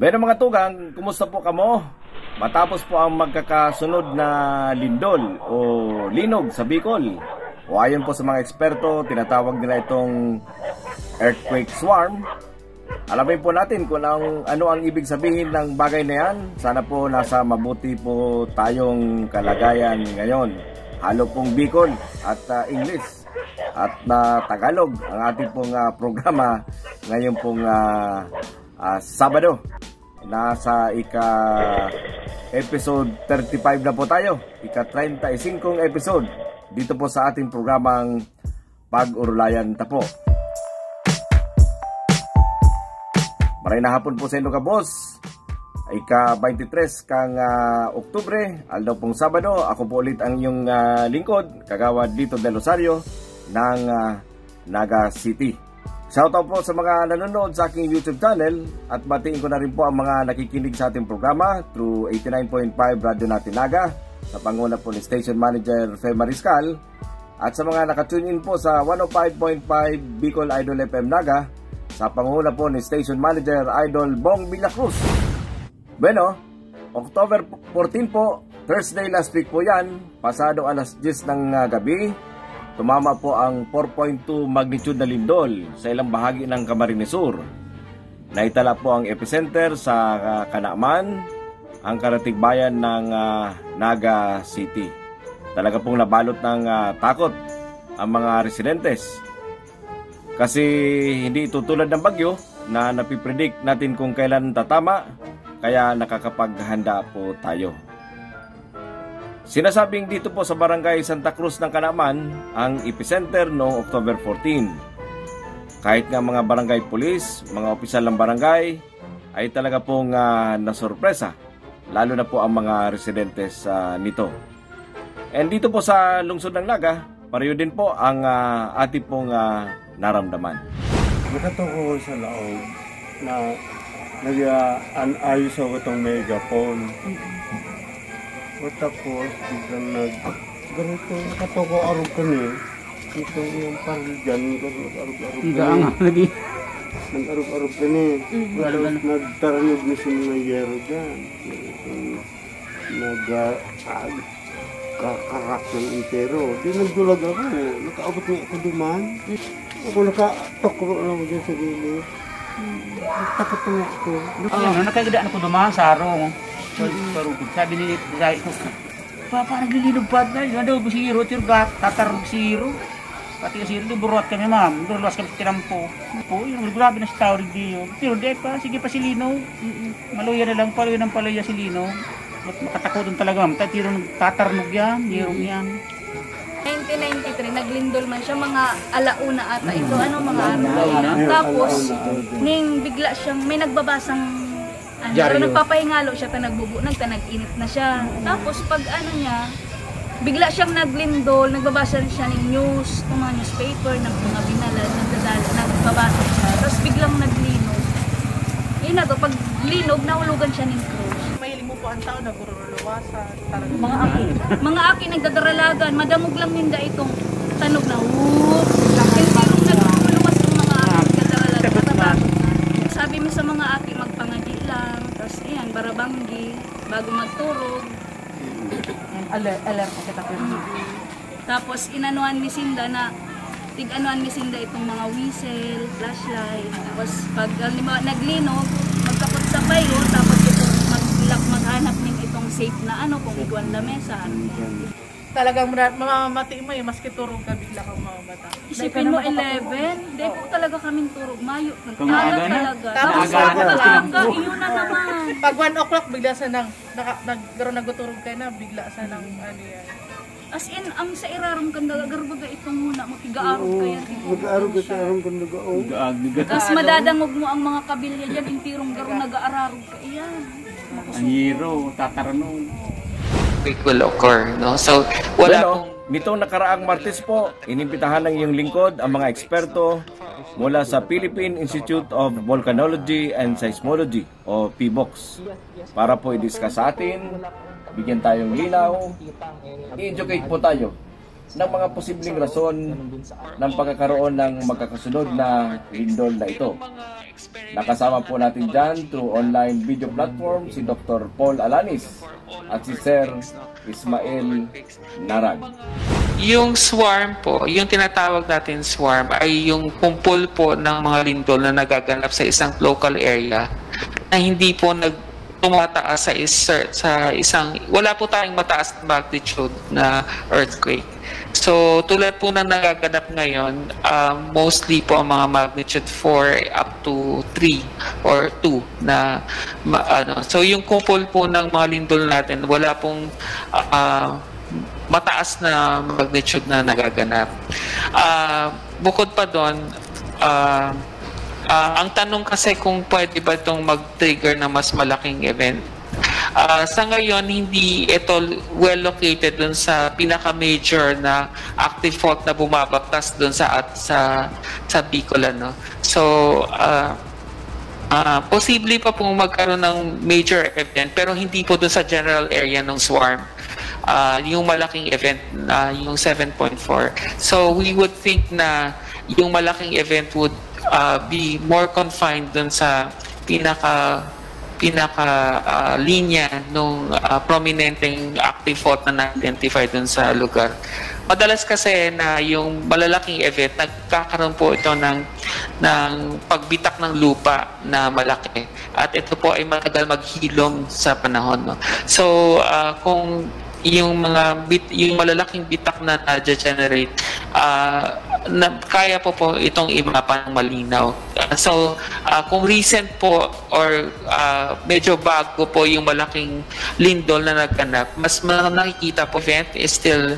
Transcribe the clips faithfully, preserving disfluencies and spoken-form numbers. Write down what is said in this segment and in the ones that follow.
Pero mga tugang, kumusta po kamo? Matapos po ang magkakasunod na lindol o linog sa Bicol, o ayon po sa mga eksperto, tinatawag nila itong earthquake swarm. Alamin po natin kung ang, ano ang ibig sabihin ng bagay na yan. Sana po nasa mabuti po tayong kalagayan ngayon. Halo pong Bicol at ah, English at na Tagalog ang ating pong ah, programa ngayon pong ah, ah, Sabado. Nasa ika episode thirty-five na po tayo, ika treinta y cinco episode dito po sa ating programang Pag-Urulayan Ta Po. Maray na hapon po sa inyo, kabos. Ika twenty-three kan ah, Oktubre, aldaw pong Sabado. Ako po ulit ang inyong ah, lingkod, Kagawad Lito Del Rosario ng ah, Naga City. Shoutout po sa mga nanonood sa aking YouTube channel at batiin ko na rin po ang mga nakikinig sa ating programa through eighty-nine point five Radyo Natin Naga sa panguna po ni Station Manager Fe Mariscal at sa mga nakatune in po sa one oh five point five Bicol Idol F M Naga sa panguna po ni Station Manager Idol Bong Villacruz. Bueno, October fourteen po, Thursday last week po yan, pasado alas diyes ng ah, gabi, tumama po ang four point two magnitude na lindol sa ilang bahagi ng Camarines Sur. Naitala po ang epicenter sa ah, Canaman, ang karatigbayan ng ah, Naga City. Talaga pong nabalot ng ah, takot ang mga residentes. Kasi hindi ito tulad ng bagyo na napipredict natin kung kailan tatama, kaya nakakapaghanda po tayo. Sinasabing dito po sa Barangay Santa Cruz ng Canaman ang epicenter noong October fourteen. Kahit nga mga barangay police, mga opisyal ng barangay, ay talaga pong ah, nasorpresa, lalo na po ang mga residentes ah, nito. And dito po sa lungsod ng Naga, pareho din po ang ah, ating pong ah, naramdaman. Nakatuko sa laog na nag-aayos ako itong megaphone. O tapos, biglang nag... Ganito, nakatuko arog kami. Itong yung paril dyan, ganun, nag-arog-arog Tiga kami. Ang lagi. Nag-arog-arog kami. Mm. Tapos nagtaranog na si mga yero dyan. Nag, ah, ah, kakarak ng entero. Di nagdulag ako. Nakaabot nga ako duman. Ako nakatukro lang dyan sa gilid. Takot na ako. Ano, nakagidaan ako duman sa arong. Sa, sa rugod. Sabi ni, sabi ko, "Pa, parang naglilibad na. Yung ano, busiro, tiro, gat, tatarog siro." Pati yung siro, di buruat kami, ma'am. Durulas kami sa tinampo. Po, yung grabe na si tao rin diyo. Pero di pa, sige pa si Lino. Maluya na lang, paluya ng paluya si Lino. Mat-, makatakotan talaga, ma'am. Tayo, tiro nagtatarnog yan, nirong yan. Nineteen ninety-three, naglindol man siya, mga alauna ata ito, ano, mga ano. Alauna. Tapos, ning bigla siyang, may nagbabasang, ano, Dyaryo. Pero nagpapahingalo siya, ta nagbubunag, ta nag-init na siya. Tapos, pag ano niya, bigla siyang naglindol, nagbabasa siya ng news, ng mga newspaper, ng mga binalad, nagdadala, nagbabasa siya. Tapos, biglang naglinog. Yun na to, pag linog, nahulugan siya ng krus. Mahiling mo po ang tao, naguruluwasan. Mga aki. Mga aki nagdadaralagan, madangog lang ninda itong tanog na, "Woo!" Yung tirong nagkukuluwas ang mga aki nagdadaralagan, natatakot na. Sabi mo sa mga aki, magpangadi lang, tas ayan, barabanggi, bago magturog. Aler-, alerta kita, pero tapos inanuhan mi sinda na, tig-anuhan mi sinda itong mga whistle, flashlight. Tapos pag halimbawa naglinog, magkapot sa payo, tapos itong mag-, maghanap ning itong safe na ano, kung igwan lamesa, ano. Talagang mara-, mamamati mo eh, maski turog ka, bigla kang mamamata. Isipin mo, eleven, di po talaga kaming turog, mayo. Kung ano aga na? Talaga. Tapos aga na. Pag aga, iyon na naman. Pag one o'clock, bigla sa nang, naka-, nag-, pero naguturog ka na, bigla sa nang, ano yan. As in, ang sa irarom kan daga, garo baga itong muna mo, tigaarog ka yan, tigaarog ka sa irarom kan daga, oh. Tigaarog, tigaarog. Tapos madadangog mo ang mga kabilya dyan, intirong garo nag-aararog ka iyan. Ang hero, tatarano. Quake will occur, no? So, wala Bueno, pong nitong nakaraang Martes po, inimbitahan ng iyong lingkod ang mga eksperto mula sa Philippine Institute of Volcanology and Seismology o PHIVOLCS para po i-discuss sa atin, bigyan tayong linaw, i-educate po tayo. ng mga posibleng rason ng pagkakaroon ng magkakasunod na lindol na ito. Nakasama po natin dyan through online video platform si Doktor Paul Alanis at si Sir Ismael Narag. Yung swarm po, yung tinatawag natin swarm, ay yung kumpol po ng mga lindol na nagaganap sa isang local area na hindi po nag tumataas sa, isa, sa isang, wala po tayong mataas na magnitude na earthquake. So, tulad po ng nagaganap ngayon, uh, mostly po ang mga magnitude four up to three or two na, ano. So, yung kumpol po ng mga lindol natin, wala pong uh, mataas na magnitude na nagaganap. Uh, bukod pa doon, uh, uh, ang tanong kasi kung pwede ba itong mag-trigger ng mas malaking event. Uh, sa ngayon, hindi ito well located dun sa pinaka-major na active fault na bumabaktas dun sa at sa sa Bicol, ano. So, uh, uh, posible pa pong magkaroon ng major event, pero hindi po dun sa general area ng swarm. Uh, yung malaking event, uh, yung seven point four. So, we would think na yung malaking event would uh, be more confined dun sa pinaka pinaka uh, linya nung uh, prominenteng active fault na na-identify dun sa lugar. Madalas kasi na yung malalaking event, nagkakaroon po ito ng ng pagbitak ng lupa na malaki, at ito po ay matagal maghilom sa panahon, no? So uh, kung yung mga bit, yung malalaking bitak na na-generate, uh, na, kaya po po itong imapa ng malinaw. Uh, so, uh, kung recent po or uh, medyo bago po yung malaking lindol na naganap, mas nakikita po event is still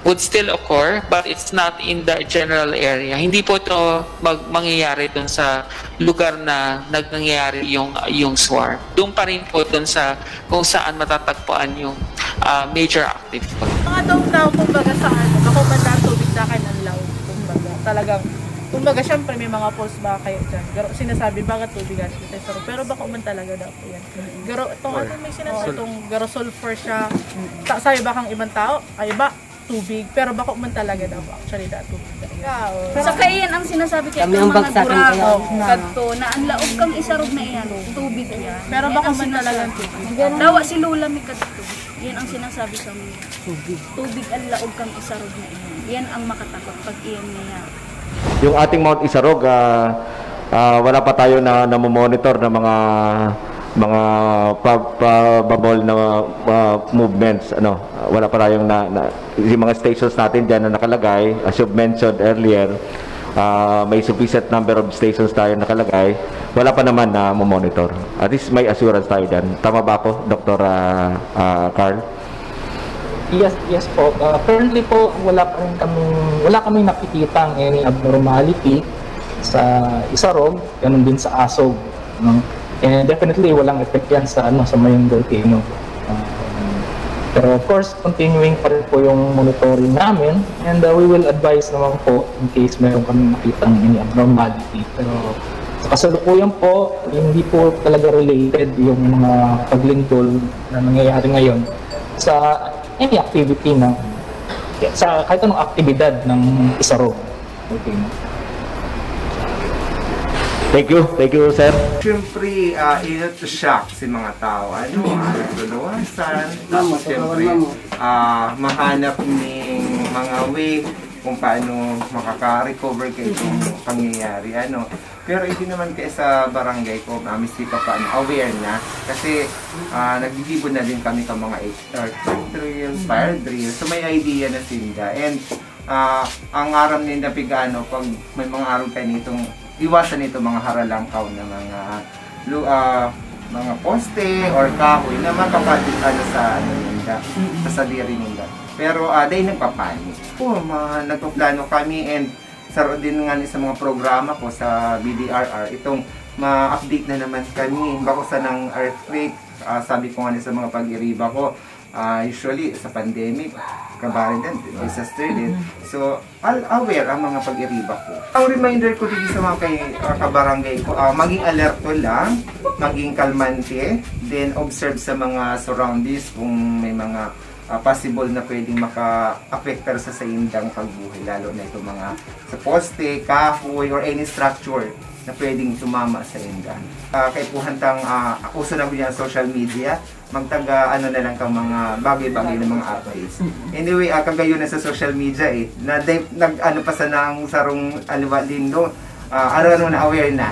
would still occur, but it's not in the general area. Hindi po ito mag, mangyayari dun sa lugar na nagnangyari yung yung swarm. Doon pa rin po dun sa kung saan matatagpuan yung uh, major active fault. Mga daw na, kumbaga sa ano, bako man lang tubig na kayo ng laog, kumbaga. Talagang, kumbaga, syempre may mga falls ba kayo dyan. Pero sinasabi, baka tubig at sa Pero bako man talaga daw po yan. Pero itong ano may sinasabi, itong garo sulfur siya. Sabi ba kang ibang tao, ay ba, tubig, pero bako man talaga daw actually da tubig. Sa kaiyan ang sinasabi kay Kami ang mga bagsakan gurao, kaya. Kadto, na ang laog kang isarog na iyan, tubig iyan. Pero bako man talaga tubig. Dawa si Lola mi kadto. Yan ang sinasabi sa mga tubig. Tubig ang laog kang isarog na iyan. Yan ang makatakot pag iyan niya. Yung ating Mount Isarog, uh, uh, wala pa tayo na namomonitor ng mga mga pababol na uh, movements, ano, wala pa tayong na, na yung mga stations natin diyan na nakalagay, as you've mentioned earlier, uh, may sufficient number of stations tayo nakalagay, wala pa naman na monitor. At least may assurance tayo diyan. Tama ba ako, Doktor uh, uh, Carl? Yes, yes po. Uh, currently po, wala pa rin kami, wala kami nakikita ang any abnormality sa Isarog, ganun din sa Asog. No? And definitely, walang effect yan sa, ano, sa Mayong Volcano. Uh, pero of course, continuing pa rin po yung monitoring namin and uh, we will advise naman po in case meron kami nakita ng any abnormality. Pero sa kasalukuyan po, hindi po talaga related yung mga paglindol na nangyayari ngayon sa any activity ng sa kahit anong aktibidad ng isarog. Okay. Thank you. Thank you, sir. Siyempre, uh, ah, inot shock si mga tao. Ano, uh, luluwasan. Tapos, siyempre, uh, mahanap ng mga way kung paano makaka-recover kay itong pangyayari. Ano. Pero hindi naman kaya sa barangay ko, uh, miski pa paano, aware na. Kasi uh, nagdidibon na din kami sa mga earthquake drill, fire drill. So may idea na sinda. And uh, ang aram ninda pigano pag may mga arog kayo nitong iwasan nito mga haralangkaw na mga uh, mga poste or kahoy na makapatik ano sa ano ninda, sa sadiri ninda. Pero uh, dahil nagpapanik. Oh, ma, nagpaplano kami and sa din nga sa mga programa ko sa B D R R, itong ma-update na naman kami. Bako sa ng earthquake, uh, sabi ko nga sa mga pag-iriba ko, Uh, usually, sa pandemic, kabaran din, disaster din. So, aware ang mga pag-iriba ko. Ang reminder ko din sa mga kay, uh, kabarangay ko, uh, maging alerto lang, maging kalmante, then observe sa mga surroundings kung may mga ah, possible na pwedeng makaapektar sa saindang pagbuhay, lalo na itong mga sa poste, kahoy, or any structure na pwedeng tumama sa inda. Ah, kaipuhan tang, ah, uso na biyan ang social media, magtaga ano na lang kang mga bagay-bagay na mga updates. Anyway, ah, kagayon na sa social media eh, na nag ano pa sa nang sarong aliwa lindo, ah, ano-ano na aware na.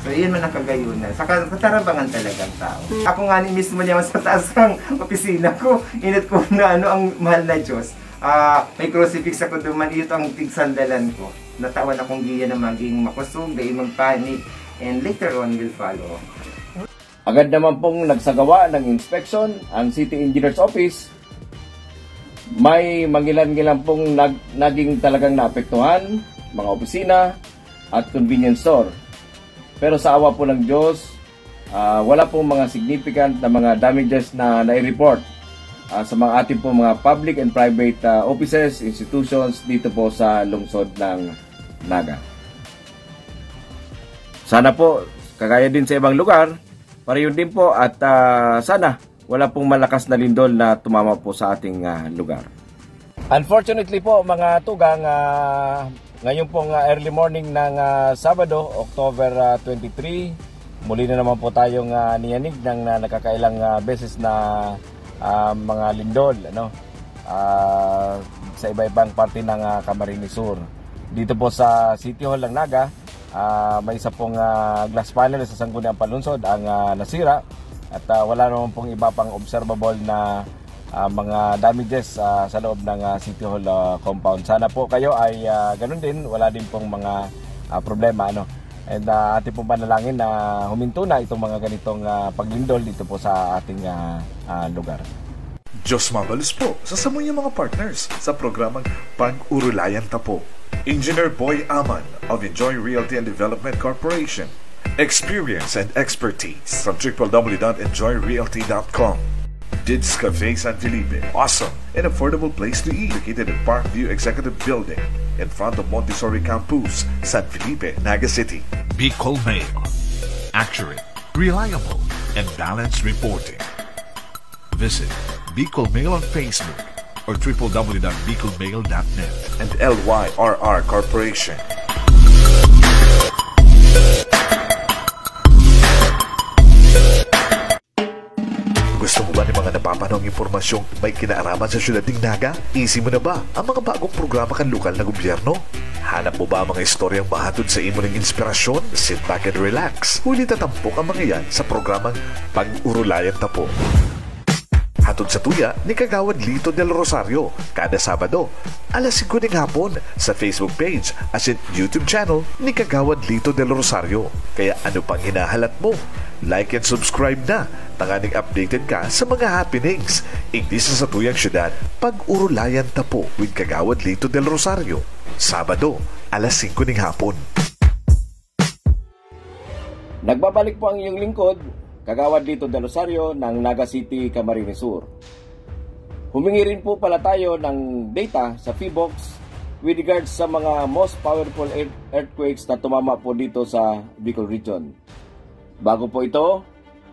So, yun man ang kagayon na. Sa ka- katarabangan talagang tao. Ako nga ni mismo niya sa taas ng opisina ko, init ko na ano ang mahal na Diyos. Ah, may crucifix ako duman, iyo ang tigsandalan ko. Natawan akong giya na maging makusog, dai magpani, and later on will follow. Agad naman pong nagsagawa ng inspeksyon ang City Engineers Office. May mangilan-ngilan pong nag- naging talagang naapektuhan, mga opisina at convenience store. Pero sa awa po ng Diyos, ah, wala pong mga significant na mga damages na nai-report, ah, sa mga ating pong mga public and private, ah, offices, institutions dito po sa lungsod ng Naga. Sana po, kagaya din sa ibang lugar, pareho din po at, ah, sana wala pong malakas na lindol na tumama po sa ating, ah, lugar. Unfortunately po, mga tugang, ah, ngayon pong, ah, early morning ng, ah, Sabado, October, ah, twenty-three, muli na naman po tayong, ah, niyanig ng, ah, nakakailang, ah, beses na, ah, mga lindol, ano, ah, sa iba-ibang parte ng, ah, Camarines Sur. Dito po sa City Hall ng Naga, ah, may isa pong, ah, glass panel sa Sangguniang Panlungsod ang, ah, nasira at, ah, wala naman pong iba pang observable na, ah, mga damages, ah, sa loob ng, ah, City Hall, ah, compound. Sana po kayo ay, ah, ganun din, wala din pong mga, ah, problema, ano. And, ah, atin pong panalangin na huminto na itong mga ganitong, ah, paglindol dito po sa ating, ah, ah, lugar. Diyos mabalos po sa samuyang mga partners sa programang Pag-urulayan Ta Po. Engineer Boy Aman of Enjoy Realty and Development Corporation. Experience and expertise from triple W dot enjoy realty dot com. Dids Cafe San Felipe, awesome and affordable place to eat, located at Parkview Executive Building, in front of Montessori Campus, San Felipe, Naga City. Bicol Mail. Accurate, reliable, and balanced reporting. Visit Bicol Mail on Facebook or triple W dot bicol mail dot net. And L Y R R Corporation. Gusto mo ba ng mga napapanahong impormasyong may kinaaraman sa syudad ning Naga? Easy mo na ba ang mga bagong programa kan lokal na gobyerno? Hanap mo ba ang mga istoryang mahatod sa imo ning inspirasyon? Sit back and relax. Huli ta tampok ang mga yan sa programang Pag-urulayan Ta Po. Hatod sa tuya ni Kagawad Lito Del Rosario, kada Sabado, alas singko ning hapon, sa Facebook page asin YouTube channel ni Kagawad Lito Del Rosario. Kaya ano pang hinahalat mo? Like and subscribe na, tanganing updated ka sa mga happenings. Igdi sa satuyang syudad, Pag-urulayan Ta Po with Kagawad Lito Del Rosario, Sabado, alas singko ning hapon. Nagbabalik po ang iyong lingkod, Kagawad Lito Del Rosario ng Naga City, Camarines Sur. Humingi rin po pala tayo ng data sa PHIVOLCS with regards sa mga most powerful ear- earthquakes na tumama po dito sa Bicol Region. Bago po ito,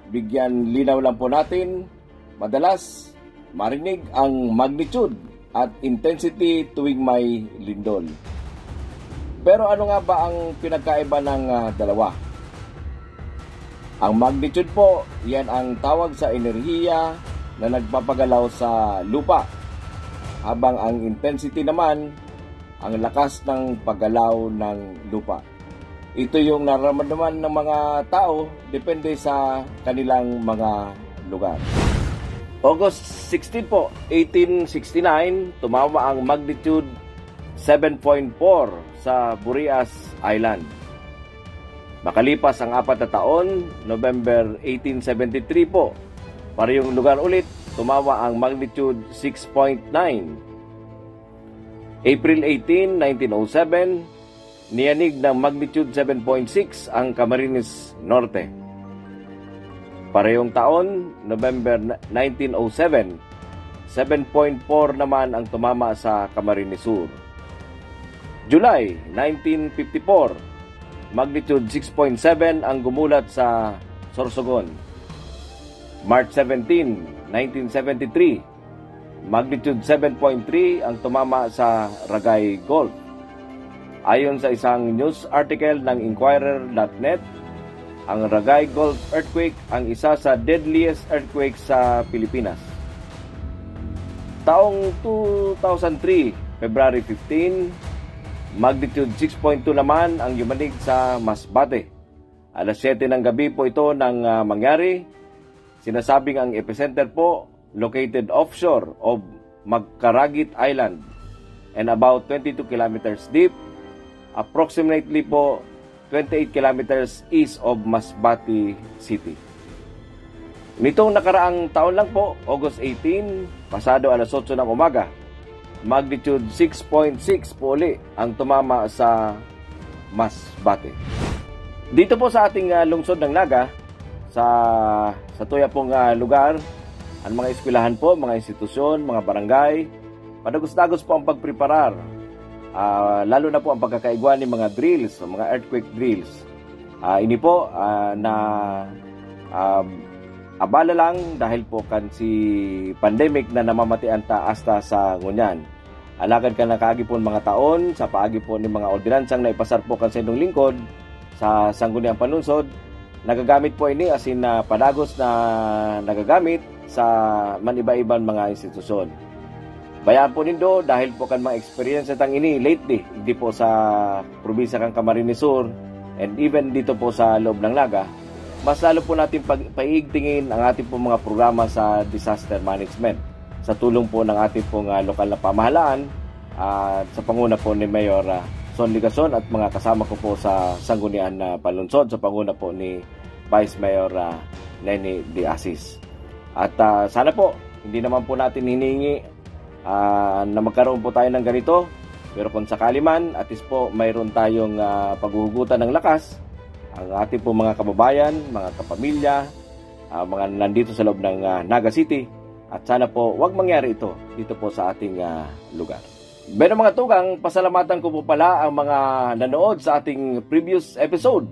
bigyan linaw lang po natin, madalas marinig ang magnitude at intensity tuwing may lindol. Pero ano nga ba ang pinagkaiba ng, ah, dalawa? Ang magnitude po, yan ang tawag sa enerhiya na nagpapagalaw sa lupa, habang ang intensity naman, ang lakas ng paggalaw ng lupa. Ito yung nararamdaman ng mga tao depende sa kanilang mga lugar. August sixteen po, eighteen sixty-nine, tumama ang magnitude seven point four sa Burias Island. Makalipas ang apat na taon, November eighteen seventy-three po, parehong lugar ulit, tumama ang magnitude six point nine. April eighteen, nineteen oh seven, niyanig ng magnitude seven point six ang Camarines Norte. Parehong taon, November nineteen oh seven, seven point four naman ang tumama sa Camarines Sur. July nineteen fifty-four, magnitude six point seven ang gumulat sa Sorsogon. March seventeen, nineteen seventy-three, Magnitude seven point three ang tumama sa Ragay Gulf. Ayon sa isang news article ng Inquirer dot net, ang Ragay Gulf earthquake ang isa sa deadliest earthquake sa Pilipinas. Taong two thousand three, February fifteen, magnitude six point two naman ang yumanig sa Masbate. Alas siyete ng gabi po ito nang, ah, mangyari. Sinasabing ang epicenter po located offshore of Magkaragit Island and about twenty-two kilometers deep, approximately po twenty-eight kilometers east of Masbate City. Nitong nakaraang taon lang po, August eighteen, pasado alas otso ng umaga, magnitude six point six po uli ang tumama sa Masbate. Dito po sa ating, ah, lungsod ng Naga, sa, sa tuya pong, ah, lugar, ang mga eskwelahan po, mga institusyon, mga barangay, padagos-dagos po ang pagpreparar, ah, lalo na po ang pagkakaigwa ng mga drills o mga earthquake drills. Ah, ini po, ah, na, um, abala lang dahil po kan si pandemic na namamatian ta hasta sa ngunyan. Alagad kan nakaagi pong mga taon, sa paagi po ni mga ordinansang naipasar po kan saindong lingkod sa Sangguniang Panlungsod, nagagamit po ini asin na padagos na nagagamit sa man-iba-ibang mga institusyon. Bayaan po nindo, dahil po kan mga experience tang ini lately, di po sa probinsya kan Camarines Sur, and even dito po sa loob ng Naga, mas lalo po natin pag-, paiigtingin ang ating pong mga programa sa disaster management. Sa tulong po ng ating pong, ah, lokal na pamahalaan, at sa panguna po ni Mayor, ah, Son Legacion at mga kasama ko po sa Sangguniang, ah, Panlungsod, sa panguna po ni Vice Mayor, ah, Neni De Asis. At, ah, sana po, hindi naman po natin hinihingi, ah, na magkaroon po tayo ng ganito. Pero kung sakali man, at least po, mayroon tayong, ah, paghuhugutan ng lakas ang ating po mga kababayan, mga kapamilya, ah, mga nandito sa loob ng, ah, Naga City. At sana po, wag mangyari ito dito po sa ating, ah, lugar. Pero mga tugang, pasalamatan ko po pala ang mga nanood sa ating previous episode.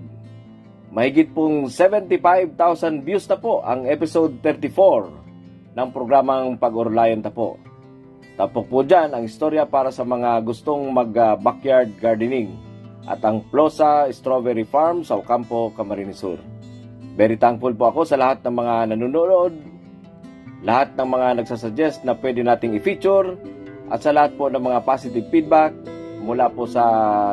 Mahigit pong seventy-five thousand views na po ang episode thirty-four ng programang Pag-orolayan Ta Po. Tampok po dyan ang istorya para sa mga gustong mag, ah, backyard gardening at ang Plosa Strawberry Farm sa Ocampo, Camarines Sur. Very thankful po ako sa lahat ng mga nanonood, lahat ng mga nagsasuggest na pwede nating i-feature, at sa lahat po ng mga positive feedback mula po sa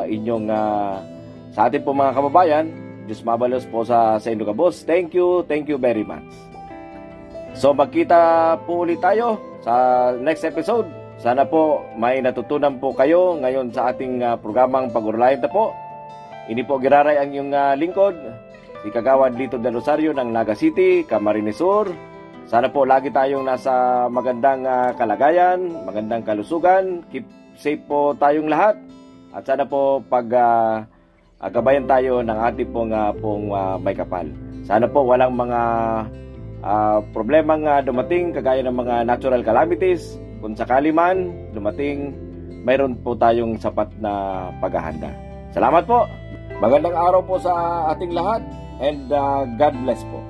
inyong, ah, sa ating po mga kababayan. Diyos mabalos po sa, sa inyong gabos. Thank you, thank you very much. So, magkita po ulit tayo sa next episode. Sana po may natutunan po kayo ngayon sa ating, ah, programang Pag-orolayan Ta Po. Ini po giraray ang inyong, ah, lingkod, si Kagawad Lito Del Rosario ng Naga City, Camarines Sur. Sana po lagi tayong nasa magandang, ah, kalagayan, magandang kalusugan. Keep safe po tayong lahat. At sana po pag, ah, ah, gabayan tayo ng ating pong, ah, pong, ah, may kapal. Sana po walang mga, ah, problemang, ah, dumating kagaya ng mga natural calamities. Kung sakali man dumating, mayroon po tayong sapat na paghahanda. Salamat po. Magandang araw po sa ating lahat, and, ah, God bless po.